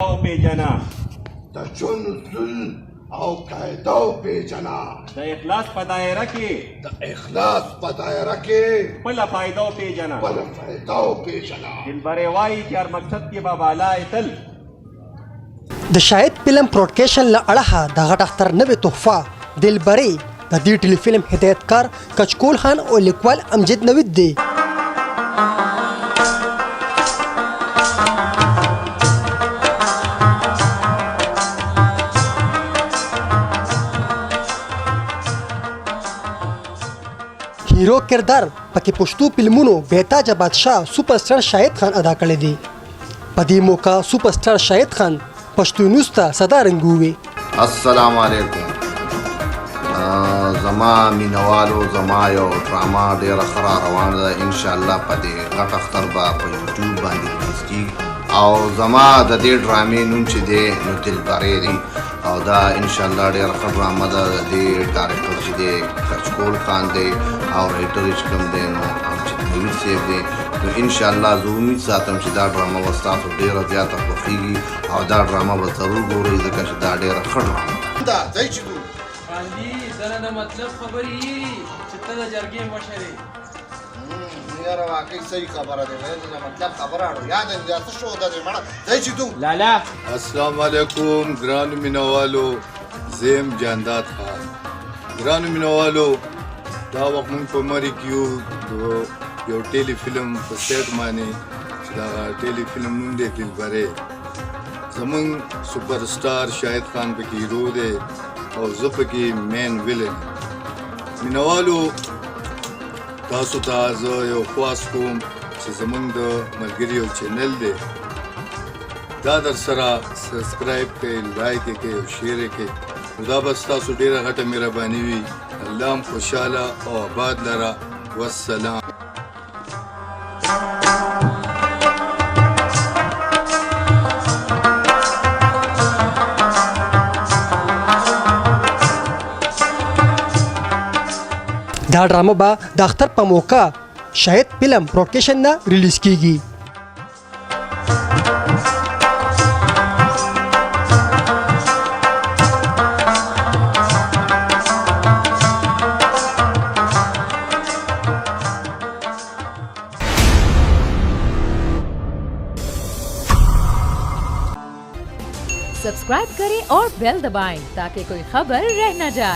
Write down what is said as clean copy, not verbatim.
وپېژنه. د ژوند اصول او قاعده وپېژنه. د اخلاص په دایره کې د اخلاص په دایره کې خپله فایده وپېژنه. خپله فایده وپېژنه. دلبرې وایي چې هر مقصد کې به بالا یې تل. د شاهد فلم پروډکشن له اړخه د غټ اختر نوې تحفه دلبرې، د دې ټیلی فلم هدایتکار کچکول خان او لیکوال امجد نوید دی. هیرو کردار پکې پښتو فلمونو بېتاجه بادشاه سپر سټار شاهد خان ادا کړی دی. په دې موقع سپر سټار شاهد خان پښتو نیوز ته صدا رنګ ووی. السلام علیکم زما مینوالو، زما یو ډرامه ډیره ښه را روانه ده. ان شاء الله په دې غټ اختر به په یوټیوب باندې ریلیز کیږي او زما د دې ډرامې نوم چې دی نو دلبرې دی او دا ان شاء الله ډیره ښه ډرامه ده. د دې ډایرکټر چې دی کچکول خان دی او رایټر چې کوم دی نو امجد نوید صاحب دی. نو ان شاء الله زه امید ساتم چې دا ډرامه به ستاسو ډیره زیاته خوښیږي او دا ډرامه به ضرور ګورئ، ځکه چې دا ډیره ښه ډرامه ده. دا ځای چې ځو خاندي دنه د مطلب خبرې یې چې ته د جرګې مشر یې. یاره واقعي صحیح خبره ده، نه مطلب خبره اړو یاد دې څه شو ده مړه ځای چې ځو. لالا السلام علیکم ګرانو مینوالو، زیم جانداد خان. ګرانو مینوالو، دا وخت مونږ په مري کې یو د یو ټیلی فلم په سیټ باندې چې دا ټیلی فلم نوم دی دلبرې. زمونږ سپر سټار شاهد خان پکې هیرو دی او زه پکې مین ویلن. مینوالو، تاسو ته زه یو خواست کوم چې زمونږ د ملګري یو چینل دی، دا در سره سبسکرایب کړئ، لایک یې کړئ او شیر یې کړئ، نو دا به ستاسو ډېره غټه مهرباني وي. الله هم خوشحاله او آباد لره. والسلام. دا ډرامه به د اختر په موقع شاهد فلم پروډکشن نه ریلیز کیږي. सब्सक्राइब करें और बेल दबाएं ताकि कोई खबर रह न जाए।